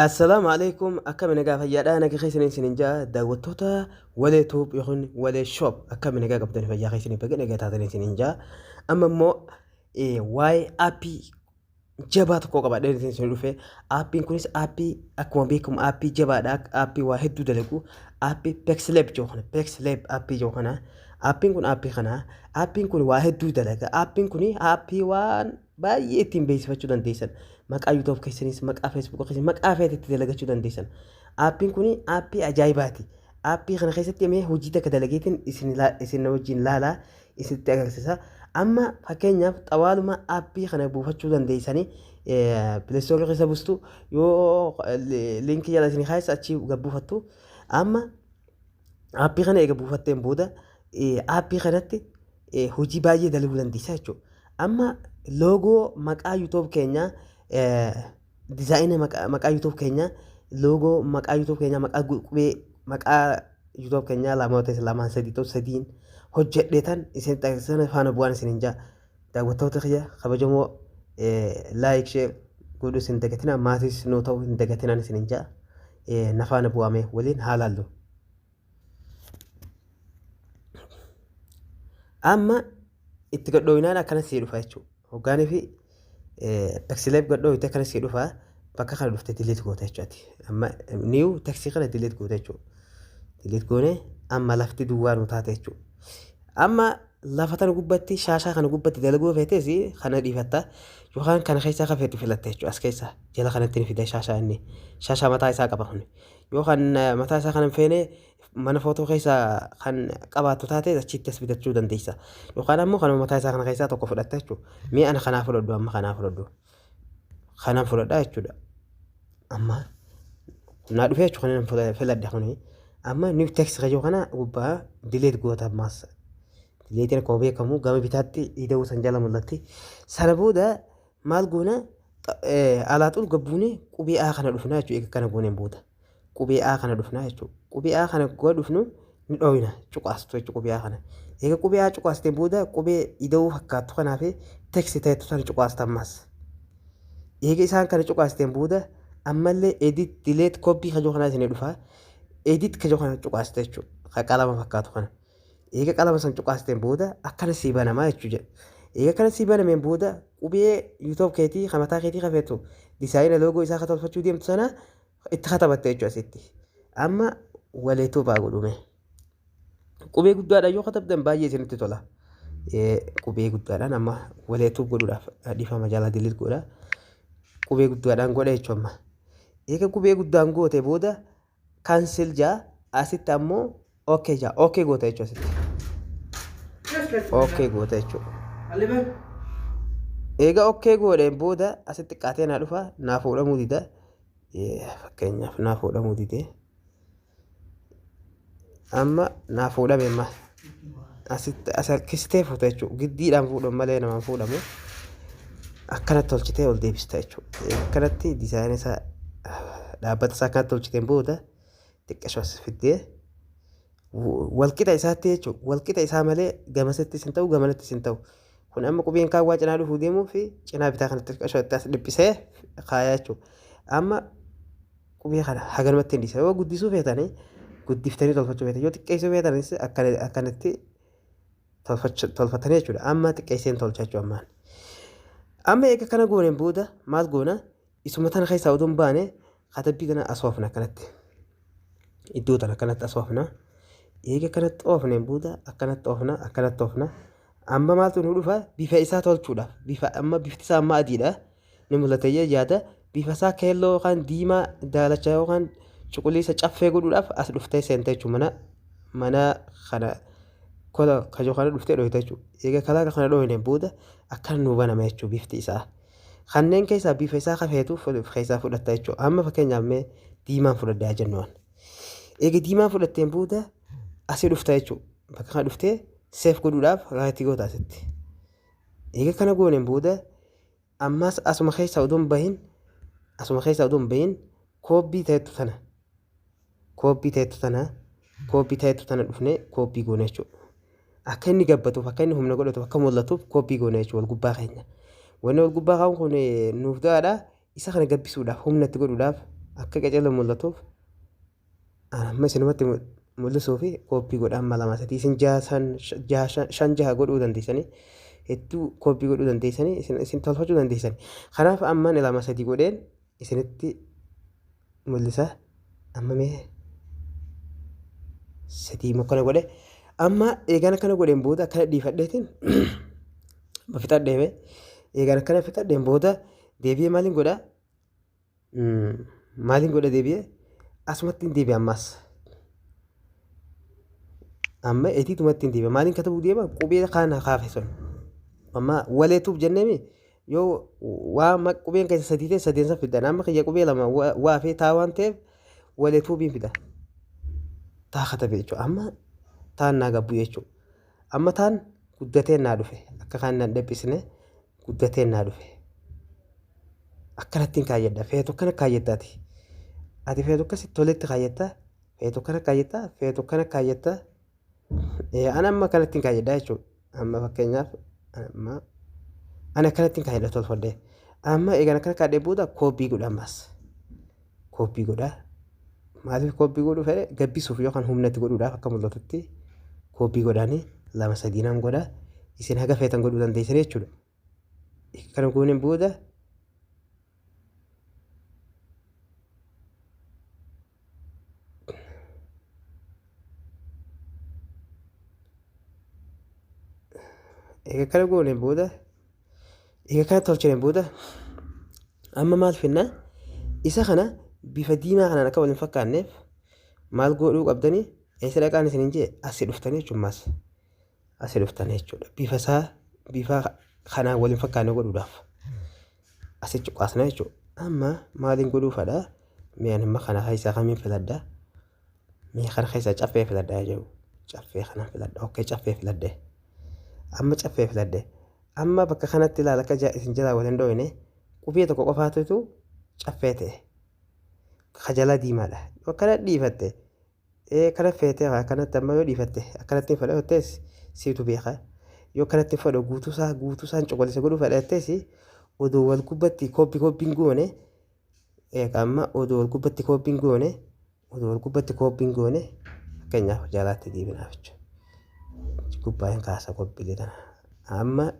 Assalaamu alaikum, akkami nagaa fayyaadha? Naga keessanii isinin ja'a. Daawwattoota Walee Tube yookiin Walee Shop, akkami nagaa qabdanii? Fayyaa keessanii? Baga nagaa taatanii isinin ja'a. Amma immoo waa'ee aappii jabaa tokko qabadhee isin dhufe. Aappiin kunis aappii akkuma beekamu aappii jabaadha, aappii waa hedduu dalagu, aappii Pexlab jedhu kana, Pexlab aappii jedhu kana. Aappiin kun aappii kana, aappiin kun waa hedduu dalaga. Aappiin kun aappii waan baay'ee ittiin beeksifachuu dandeessan. Maqaa YouTube keessanis, maqaa Facebook keessanis, maqaa feete itti dalagachuu dandeessan. Aappiin kun aappii ajaa'ibaati. Aappii kana keessatti mee hojii takka dalageetiin isin wajjin laalaa isinitti agarsiisa. Amma fakkeenyaaf xawaaluma aappii kana buufachuu dandeessanii Play Store keessa buustu, yoo liinkii jala isin keessa achii gad buufattu. Amma aappii kana eega buufatteen booda aappii kanatti hojii baay'ee dalaguu dandeessa jechuudha. Amma loogoo maqaa YouTube keenyaa, dizaayina maqaa YouTube keenyaa, loogoo maqaa YouTube keenyaa, maqaa qubee maqaa YouTube keenyaa lama ta'e, lamaan sadii ta'u, sadiin hojjedheetan isin agarsiisan. Faana bu'aan isin hin jaa. Daawwattoota kiyya kabajamoo, like, share godhuu isin dagatina, maatis nuu ta'uu hin dagatinaan isin hin jaa. Na faana bu'ame waliin haa laallu. Amma itti gadhooyinaan akkana sii dhufa jechuudha. Hoggaanii fi Pexlab gadhooyite akkana sii dhufa. Bakka kana dhufte delete goota jechuudha. Amma new text kana delete goota jechuudha. Delete goone, amma lafti duwwaa nu taate jechuudha. Amma lafa tana gubbatti, shaashaa kana gubbatti dalaguu feetes kana dhiifatta yookaan kana keessaa ka feetu filatta jechuudha. As keessa jala kanatti ni fida shaashaa, inni shaashaa mataa isaa qaba kuni. Yookaan mataa isaa kana hin feene, mana footoo keessa kan qabaattu taate achitti as bitachuu dandeessa. Yookaan ammoo kanuma mataa isaa kana keessaa tokko fudhatta jechuudha. Mee ana kanaa fudhadhu, amma kanaa fudhadhu. Kanaan fudhadhaa jechuudha. Amma naa dhufee jechuudha kanan filadhe kuni. Amma new text kajoo kana gubbaa delete goota ammaas. Delete'n akkuma beekamu gama bitaatti ida'uu san jala mul'atti. Sana booda maal goona? Alaaxuul gabbuune qubee A kana dhufnaa jechuudha, eega kana gooneen booda. Qubee A kana dhufnaa jechuudha. Qubee A kana gaafa dhufnu ni dhooyna, cuqaastu jechuudha qubee A kana. Eega qubee A cuqaasteen booda qubee ida'uu fakkaattu kanaa fi text ta'etu sana cuqaasta ammas. Eega isaan kana cuqaasteen booda ammallee edit, delete, copy kajoo kanaa isinii dhufa. Edit kajoo kana cuqaasta jechuudha. Ka qalama fakkaatu kana. Eega qalama san cuqaasteen booda akkana sii banamaa jechuudha. Eega akkana sii banameen booda qubee YouTube keetii kan mataa keetii kafeetu, disaayina loogoo isaa ka tolfachuu deemtu sana itti katabatte jechuudha asitti. Amma Walee Tube godhume. Qubee guddaadhaan yoo katabdan baay'ee isinitti tola. Qubee guddaadhaan amma Walee Tube godhuudhaaf dhiifama jala delete godha. Qubee guddaadhaan godha jechuudha amma. Eega qubee guddaan goote booda cancel jaa, asitti ammoo okay jaa, okay goota jechuudha asitti. Okay goota jechuudha. Eega okay godheen booda asitti xiqqaatee naa dhufa, naa fuudhamuu dida. Fakkeenyaaf naa fuudhamuu dide. Amma naa fuudhame, amma asitti as harkistee fuuta jechuudha. Giddiidhaan fuudhamu malee namaan fuudhamu. Akkanatti tolchitee ol deebista jechuudha. Akkanatti diizaayinii isaa, dhaabbata isaa akkanatti tolchiteen booda xiqqasho as fiddee walqixa isaatti jechuudha. Walqixa isaa malee gamasittis hin ta'u, gamanattis hin ta'u. Kun amma qubeen kaawwaa cinaa dhufuu deemuu fi cinaa bitaa kanatti xiqqasho itti as dhiphisee kaayaa jechuudha. Amma qubee kana haganumatti hin dhiisa. Yoo guddisuu feetanii guddiftanii tolfachuu feetan, yoo xiqqeessuu feetanis akkanatti tolfatanii jechuudha. Amma xiqqeesseen tolcha jechuudha ammaan. Amma eega kana gooneen booda maal goona? Isuma tana keessaa odoo hin baane katabbii tana as oofna akkanatti. Iddoo tana akkanatti as oofna. Eega akkanatti oofneen booda akkanatti oofna, akkanatti oofna. Amma maaltu nu dhufa? Bifa isaa tolchuudhaaf. Bifa amma bifti isaa amma adiidha. Ni mul'ata jee yaada. Bifa isaa keelloo yookaan diimaa daalacha yookaan cuquliisa caffee godhuudhaaf as dhuftee seente jechuudha, mana kana kola kajoo kana dhuftee dhoyte jechuudha. Eega kalaa kana dhoyne booda akkana nu banama jechuudha bifti isaa. Kanneen keessaa bifa isaa kafeetu keessaa fudhatta jechuudha. Amma fakkeenyaaf mee diimaan fudhadhaa jennuun. Eega diimaan fudhatteen booda asii dhufta jechuudha. Bakka kana dhuftee save godhuudhaaf right goota asitti. Eega kana gooneen booda ammas asuma keessaa odoo hin bahin, asuma keessaa odoo hin bahin copy ta'ettu tana, copy ta'ettu tana, copy ta'ettu tana dhufnee copy goone jechuudha. Akka inni gabbatuuf, akka inni humna godhatuuf, akka mul'atuuf copy goone jechuudha wal gubbaa keenya. Wanni wal gubbaa kaa'uun kun nuuf gahaadha. Isa kana gabbisuudhaaf, humna itti godhuudhaaf Akka qaceeloo mul'atuuf amma isinumatti mul'isuu fi copy godha. Amma lama sadii isin jaha shan jaha godhuu dandeessanii, hedduu copy godhuu dandeessanii, isin tolfachuu dandeessanii. Kanaaf amma lama sadii godheen isinitti mul'isa. Amma mee sadii akkana godhe. Amma eegaan akkana godheen booda akkana dhiifadheetiin fixadhee, eegaan akkana fixadheen booda deebi'ee maaliin godha? Maaliin godha deebi'ee? Asumatti hin deebi'a ammas. Amma etiitumatti hin deebi'a. Maaliin katabuu deema? Qubee kaan kaafe sun. Amma waleetuuf jenneemi yoo waa qubeen keessa sadii ta'e sadeen san fidan. Amma kiyya qubee lama waa fi taa waan ta'eef waleetuubiin fida. Taa katabe jechuudha. Amma taan naa gabbu jechuudha. Amma taan guddatee naa dhufe. Akka kaan naan dhiphisne guddatee naa dhufe. Akkanattiin kaayyadha. Feetu akkana kaayyaddaati. Ati feetu akkasitti toletti kaayyattaa. Feetu akkana kaayyattaa. Feetu akkana kaayyattaa. Ana amma akkanattiin kaayyadha jechuudha. Amma fakkeenyaaf amma ani akkanattiin kaayyadha tolfadhee. Amma eegan akkana kaadhee booda copy godha ammas. Copy godha. Maaliif copy godhuu fedhe? Gabbisuuf yookaan humnatti godhuudhaaf akka mul'atutti copy godhaanii lama sadii nan godha. Isin haga feetan godhuu dandeessan jechuudha. Kana gooneen booda egaa kana gooneen booda, egaa kana tolchineen booda, amma maal finna? Isa kana bifa diimaa kanaan akka wal hin fakkaanneef maal godhuu qabdanii? Eessa dhaqaan isin jee? Asii dhuftanii jechuun maas asii dhuftanii jechuudha. Bifa isaa bifa kanaan wal hin fakkaanne godhuudhaaf asii cuqaasna jechuudha. Amma maaliin godhuu fadha? Mee ani amma kana keessaa kamiin filadha? Mee kana keessaa caffee filadha jedhu. Caffee kana filadha. Okay, caffee filadhe. Amma caffee filadhe. Amma bakka kanatti ilaala, akka isin jalaa wal hin dhooyne qubee tokko qofaatutu caffee ta'e. Kajalaa diimaadha. Yoo akkana dhiifatte, kana feetee akkanatti, amma yoo dhiifatte akkanatti hin fedhattees siitu beeka. Yoo akkanatti hin fedhu, guutuusaa guutuusaan cuquliisa godhuu fedhattees, odoo wal gubbatti copy copyn goone, amma odoo wal gubbatti copyn goone, odoo wal gubbatti copyn goone, fakkeenyaaf jalaatti deebinaaf jechuudha. Gubbaa hin kaasa copylee tana. Amma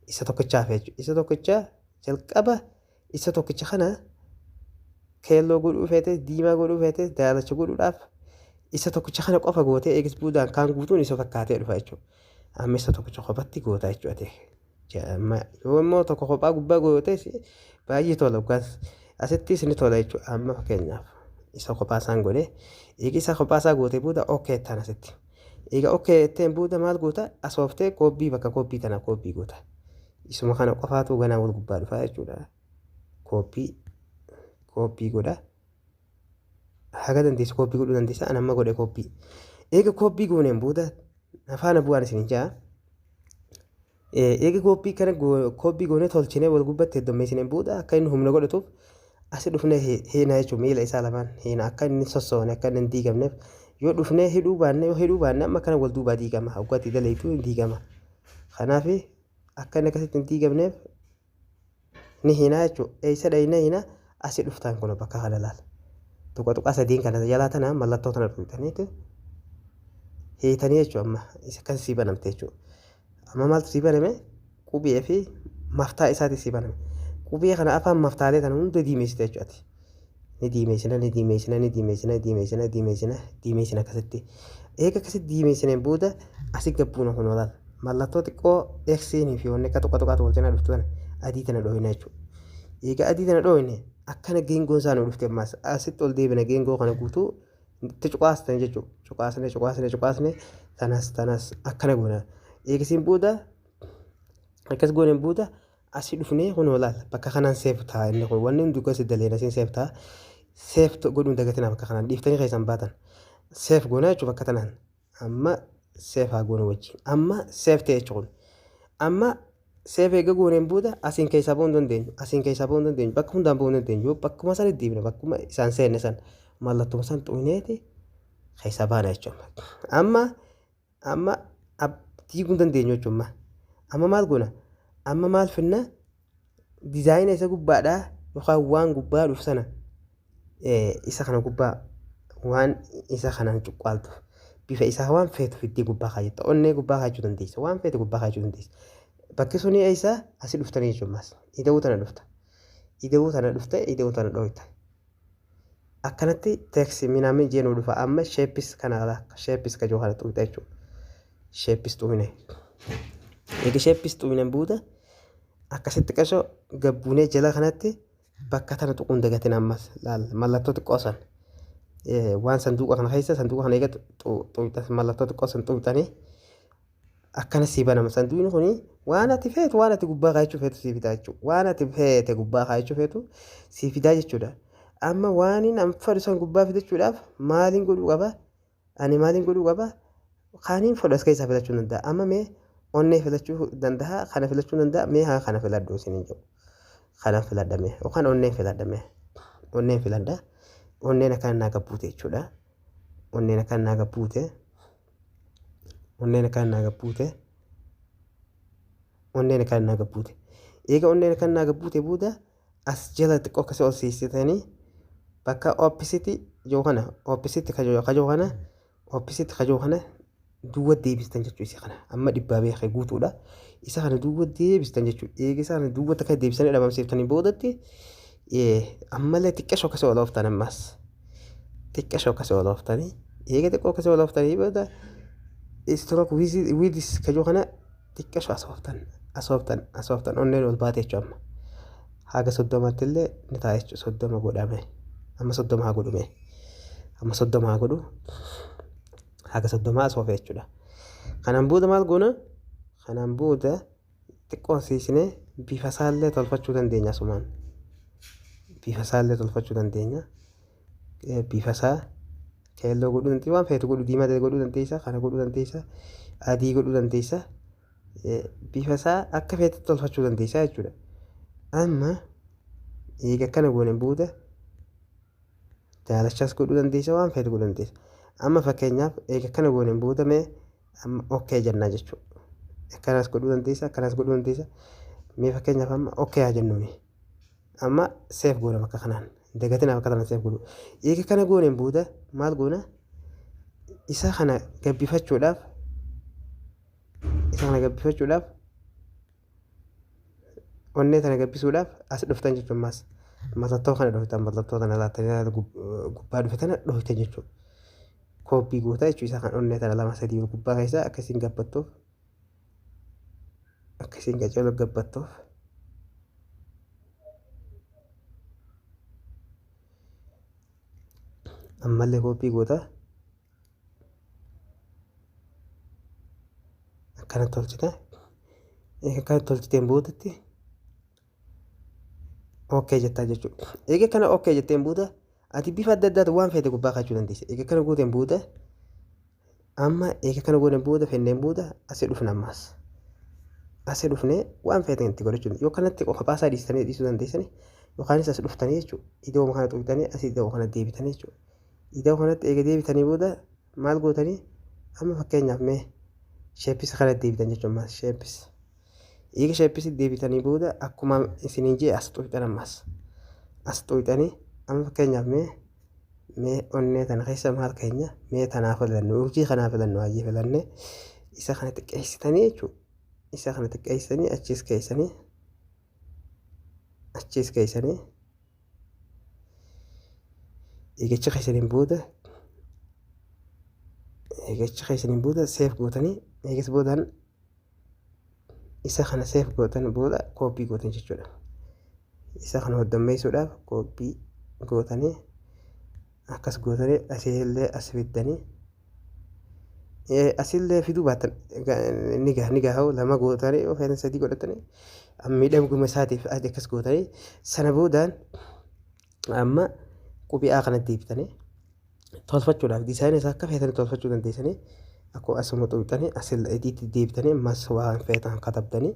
isa tokkichaaf jechuudha. Isa tokkicha jalqaba isa tokkicha kana keelloo godhuu feete, diimaa godhuu feete, daalacha godhuudhaaf isa tokkicha kana qofa gootee eegis buudaan kaan guutuun isa fakkaatee dhufa jechuudha. Amma isa tokkicha qophatti goota jechuudha. Amma yoo immoo tokko kophaa gubbaa gootes baay'ee tola, dhugaas asittis ni tola jechuudha. Amma fakkeenyaaf isa kophaa isaan godhee, eegi isa kophaa isaa gootee booda okay jettaan asitti. Egaa okay jetteen booda maal goota? Asooftee copy, bakka copy tana copy goota. Isuma kana qofaatu ganaa wal gubbaa dhufa jechuudha. Copy copy godha. Haga dandeessu copy godhuu dandeessa. Ani amma godhe copy. Eega copy gooneen booda afaana bu'aan isin jaa. Eega copy kana copy goonee tolchinee wal gubbatti heddummeessineen booda akka inni humna godhatuuf asi dhufnee hiina jechuun miila isaa lamaan hiina, akka inni sossoone, akka inni hin diigamneef. Yoo dhufnee hidhuu baanne, yoo hidhuu baanne, amma kana wal duubaa diigama, hoggaatti daleetu hin diigama. Kanaaf akka inni akkasitti hin diigamneef ni hiinaa jechuudha. Eessa dhayinee hiina? Asi dhuftaan kun bakka kana laala. Tuqa tuqaa sadiin kana jalaa tana mallattoo tana tuqxaniitu hiitanii jechuudha. Amma isa kan sii banamte jechuudha. Amma maaltu sii baname? Qubee fi maftaa isaati sii baname. Qubee kana afaan maftaalee tana hunda diimeessite jechuudha. Ni diimeessina, ni diimeessina, ni diimeessina, diimeessina, diimeessina, diimeessina akkasitti. Eega akkasitti diimeessineen booda asii gabbuuna kun olaal. Mallattoo xiqqoo Xiinii fi wanni akka tuqa tuqaatu wal cinaa dhuftu tana adii tana dhooyina jechuudha. Egaa adii tana dhooyine akkana geengoon isaa nu dhufte, ammas asitti ol deebina, geengoo kana guutuu itti cuqaastan jechuudha. Cuqaasne, cuqaasne, cuqaasne, tanas tanas akkana goona. Eegasiin booda akkas gooneen booda asii dhufnee kun olaal bakka kanaan save ta'a. Inni kun wanni hundi gosi daleen asiin save ta'a. Save godhuun dagatinaa, bakka kanaan dhiiftanii keessan baatan. Save goonaa jechuudha bakka tanaan. Amma save haa goonu wajjin. Amma save ta'e jechuudha. Amma save eega gooneen booda asiin keessaa ba'uu hin dandeenyu. Asiin keessaa ba'uu hin dandeenyu. Bakka hundaan ba'uu hin dandeenyu. Bakkuma san deebina, bakkuma isaan seenne san mallattoo san xuqneeti keessaa baana jechuudha. Amma diiguu hin dandeenyu jechuudha. Amma maal goona? Amma maal finna? Design isa gubbaadhaa yookaan waan gubbaa dhufu sana Isa kana gubbaa waan isa kanaan cuqqaaltu bifa isaa waan feetu fiddee gubbaa kaayyatta. Onnee gubbaa kaayachuu dandeessa. Waan feete gubbaa kaayachuu dandeessa. Bakki suni eessa asii dhuftanii jechuun maas. Ida'uu tana dhufta. Ida'uu tana dhufte, ida'uu tana dhooyta. Akkanatti text minaamin jeenuu dhufa. Amma shapes kana, shapes kajoo kana xuqxa jechuudha. Shapes xuqne. Eega shapes xuqneen booda akkasitti qashoo gabbuunee jala kanatti bakka tana tuquun dagatin. Ammas laal, mallattoo xiqqoo san waan sanduuqa kana keessa, sanduuqa kana eega xuqxa, mallattoo xiqqoo san xuqxanii akkana sii banama. Sanduuqni kuni waan ati feetu, waan ati gubbaa kaayachuu feetu sii fidaa jechuudha. Waan ati feete gubbaa kaayachuu feetu sii fidaa jechuudha. Amma waan inni an fedhu san gubbaa fidachuudhaaf maaliin godhuu qaba? Ani maaliin godhuu qaba? Kaaniin fedhu as keessaa filachuu danda'a. Amma mee onnee filachuu danda'a, kana filachuu danda'a. Mee haa kana filadhu isiniin jedhu. Kana filadhame yookaan onneen filadhame. Onneen filadha. Onneen akkana naa gabbuute jechuudha. Onneen akkana naa gabbuute. Onneen akkana naa gabbuute. Onneen akkana naa gabbuute. Eega onneen akkana naa gabbuute booda as jala xiqqoo akkasii ol siisitanii bakka opacity jiru kana, opacity kajoo kana, opacity kajoo kana duwwa deebistan jechuu. Isa kana amma dhibbaa beekee guutuudha. Isa kana duwwa deebistan jechuudha. Eega isa kana duwwa takka deebisanii dhabamsiiftanii boodatti ammallee xiqqeeshoo akkasii ol ooftan, ammas xiqqeeshoo akkasii ol ooftanii, eega xiqqoo akkasii ol ooftanii booda stroke width kajoo kana xiqqeeshoo as ooftan, as ooftan, as ooftan. Onneen ol baate jechuudha. Amma haga 30tti illee ni ta'a jechuudha. 30 godhame. Amma 30 haa godhume. Amma 30 haa godhu. Haga 30 as oofe jechuudha. Kanaan booda maal goona? Kanaan booda xiqqoo siisnee bifa isaallee tolfachuu dandeenya asumaan. Bifa isaallee tolfachuu dandeenya. Bifa isaa keelloo godhuu dandeessa, waan feetu godhuu, diimaa godhuu dandeessa, kana godhuu dandeessa, adii godhuu dandeessa. Bifa isaa akka feetetti tolfachuu dandeessa jechuudha. Amma eega akkana gooneen booda daalachaas godhuu dandeessa, waan feete godhuu dandeessa. Amma fakkeenyaaf eega akkana gooneen booda mee amma okay jennaa jechuudha. Akkanaas godhuu dandeessa, akkanaas godhuu dandeessa. Mee fakkeenyaaf amma okay haa jennuuni. Amma save goona bakka kanaan. Dagatinaa bakka kanaan save godhu. Eega kana gooneen booda maal goona? Isa kana gabbifachuudhaaf, isa kana gabbifachuudhaaf, onnee tana gabbisuudhaaf as dhuftan jechuun ammas mallattoo kana dhuftan, mallattoo tana laattanii gubbaa dhufe tana dhuftan jechuudha. Copy goota jechuudha. Isa kan onnee tana lama sadii gubbaa keessa akkasiin gabbattuuf, akkasiin qaceeloo gabbattuuf. Ammallee copy goota, akkana tolchita. Akkana tolchiteen boodatti okay jettaa jechuudha. Eega kana okay jetteen booda ati bifa adda addaatiin waan feete gubbaa kaachuu dandeessa. Eega kana gooteen booda, amma eega kana gooteen booda, fenneen booda asii dhufna ammaas. Asii dhufnee waan feeten itti godhachuu, yoo kanatti kophaa isaa dhiistanii dhiisuu dandeessanii, yookaanis as dhuftanii jechuudha. Iddoo kana tuqxanii asii iddoo kana deebitanii jechuudha. Iddoo kanatti eega deebitanii booda maal gootanii? Amma fakkeenyaaf mee shapes kana deebitan jechuudha ammas shapes. Eega shapes deebitanii booda akkuma isiniin jee as tuqxan ammas. As tuqxanii amma fakkeenyaaf mee onnee tana keessa maal keenya? Mee tanaa filannu, urjii kanaa filannu, hayyee filanne. Isa kana xiqqeessitanii jechuudha. Isa kana xiqqeessitanii achiis keessanii, achiis keessanii. Eegacha keessaniin booda, eegacha keessaniin booda save gootanii, eegas boodaan isa kana save gootan booda copy gootan jechuudha. Isa kana hoddommeessuudhaaf copy gootanii, akkas gootanii, asiillee as fiddanii, asillee fiduu baatan ni gaha, ni gaha. Lama gootanii yoo feetan sadii godhatanii miidhaguma isaatiif akkas gootanii, sana boodaan amma qubee A kanatti deebitanii tolfachuudhaaf design isaa akka feetanii tolfachuu dandeessanii, akkuma asuma tuqxanii asil ediitti deebitanii ammas waan feetan katabdanii,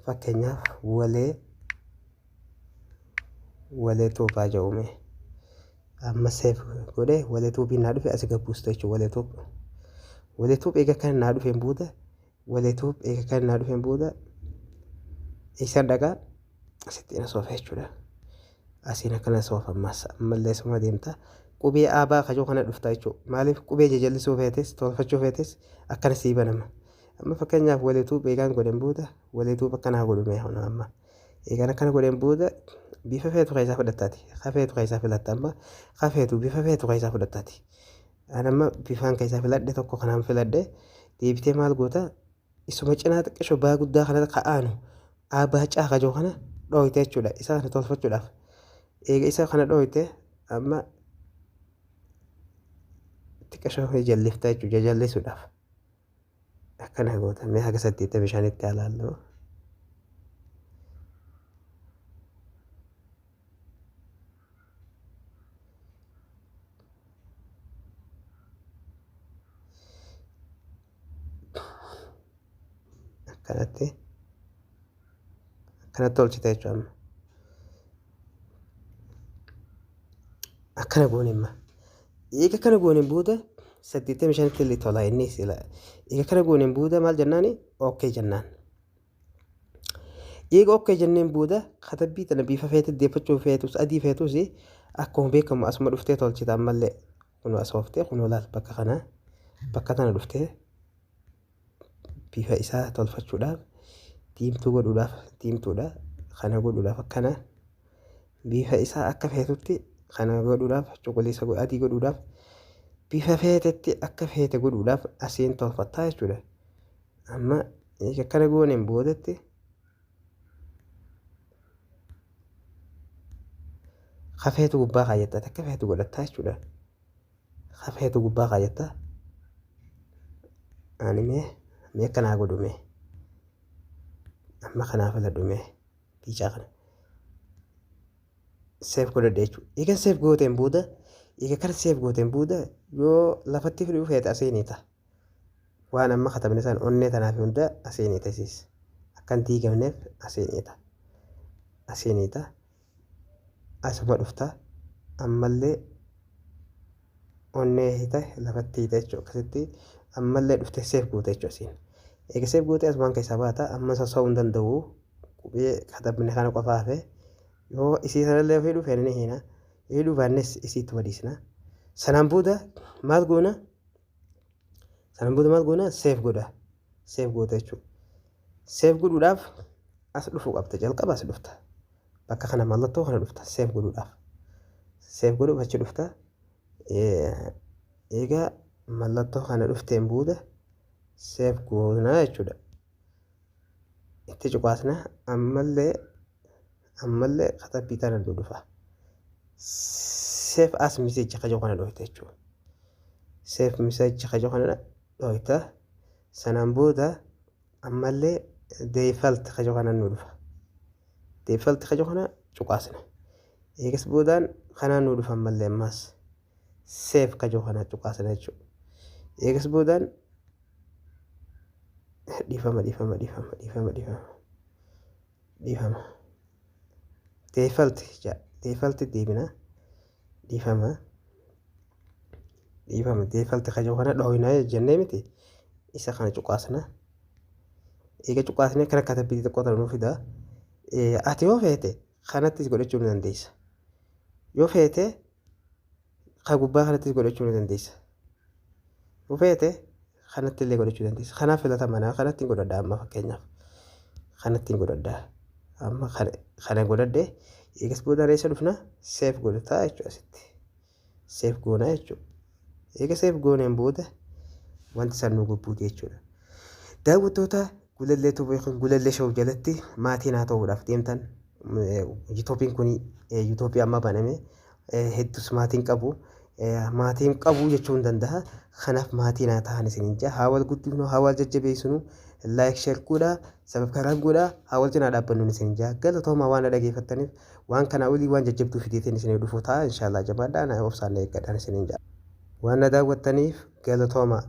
fakkeenyaaf walee tuubaa jedhume. Amma save godhee walee tuubii naa dhufe, asi gabbuusta jechuudha. Walee tuub, walee tuub. Eega kan naa dhufeen booda, walee tuub eega kan naa dhufeen booda isaan dhaqaa asitti na soofe jechuudha. Asiin akkana soofa ammas ammallee suma deemta. Qubee aabaa kajoo kana dhufta jechuudha. Maaliif qubee jajallisuu feetes tolfachuu feetes akkana sii banama. Amma fakkeenyaaf walituu beekaan godhen booda walituu akkanaa godhume hono amma. Eegaan akkana godhen booda bifa feetu keessaa fudhattaati. Ka feetu keessaa filatta amma ka feetu bifa feetu keessaa fudhattaati. An amma bifaan keessaa filadhe tokko kanaan filadhe deebitee maal goota isuma cinaa xiqqisho baa guddaa kana ka'aanu aabaa caa kajoo kana dhooyte jechuudha. Isa kana tolfachuudhaaf. Eega isa kana dhooyte amma xiqqisho jallifta jechuudha jajallisuudhaaf. Akkana goota mee haga 85tti haa laallu. Akkanatti akkanatti tolchite jechuudha amma. Akkana goone amma. Eega kana gooneen booda 85tti illee tola inni sila. Eega kana gooneen booda maal jennaani? Okay jennaan. Eega okay jenneen booda katabbii tana bifa feete deeffachuu feetus adii feetus akkuma beekamu asuma dhuftee tolchita ammallee. Kunoo as ooftee kunoo laal bakka kana bakka tana dhuftee bifa isaa tolfachuudhaaf diimtuu godhuudhaaf diimtuudha kana godhuudhaaf akkana bifa isaa akka feetutti kana godhuudhaaf cuquliisa adii godhuudhaaf bifa feetetti akka feete godhuudhaaf asiin tolfattaa jechuudha. Amma eega akkana gooneen boodatti ka feetu gubbaa kaayyatta akka feetu godhattaa jechuudha. Ka feetu gubbaa kaayyatta. Ani mee mee akkanaa godhu mee amma kanaa filadhu mee biicaa kana. Save godhadhe jechuudha. Eega save gooteen booda eega kana save gooteen booda yoo lafatti fiduu feete asiin hiita. Waan amma katabne san onnee tanaaf hunda asiin hiita isiis. Akka hin diigamneef asiin hiita. Asiin hiita. Asuma dhufta. Ammallee onnee hiita lafatti hiita jechuudha. Akkasitti ammallee dhuftee save goota jechuudha asiin. Eega save gootee asumaan keessaa baata. Amma sosso'uu hin danda'u. Qubee katabne kana qofa hafe. Yoo isii sanallee ofii dhufe ni hiina. Yoo hidhuu baannes isiittuma dhiisna. Sanaan booda maal goona? Sanaan booda maal goona? Save godha. Save goota jechuudha. Save godhuudhaaf as dhufuu qabda. Jalqaba as dhufta. Bakka kana mallattoo kana dhufta. Save godhuudhaaf. Save godhuuf achi dhufta. Egaa mallattoo kana dhufteen booda save goona jechuudha. Itti cuqaasna ammallee ammallee katabbii tana nu dhufa. Save as message kajo kana dhoyta jechuudha. Save message kajo kana dhoyta. Sanaan booda ammallee default kajo kana nu dhufa. Default kajo kana cuqaasna. Eegas boodaan kanaan nu dhufa ammallee ammaas save kajo kana cuqaasna jechuudha. Eegas boodaan dhiifama dhiifama dhiifama dhiifama dhiifama dhiifama default jedha default deebina dhiifama dhiifama default kajo kana dhooyna jennee miti isa kana cuqaasna. Eega cuqaasnee kana katabbii xixiqqoo tana nuu fida. Ati yoo feete kanattis godhachuu ni dandeessa. Yoo feete ka gubbaa kanattis godhachuu ni dandeessa. Yoo feete kanatti illee godhachuu dandeessa. Kanaaf filatama naa kanatti hin godhadha amma fakkeenyaaf. Kanatti hin godhadha. Amma kana godhadhe eegas booda eessa dhufna save godhataa jechuudha asitti. Save goonaa jechuudha. Eega save gooneen booda wanti san nu gubbuuti jechuudha. Daawwattoota Gulallee Tube yookiin Gulallee Show jalatti maatii naa ta'uudhaaf deemtan yuutuubiin kun yuutuubii amma baname hedduus maatiin qabu. Maatiin qabu jechuu hin danda'a. Kanaaf maatii naa ta'an isiniin jedha. Haa wal guddifnu, haa wal jajjabeessinu, like share godhaa, subscribe godhaa, haa wal cinaa dhaabbannu isiniin jedha. Galatoomaa waan na dhageeffattaniif waan kanaa olii waan jajjabduu fideetiin isinii dhufu ta'a. Inshaallah jabaadhaa na obsaan na eeggadhaan isiniin jedha. Waan na daawwattaniif galatoomaa.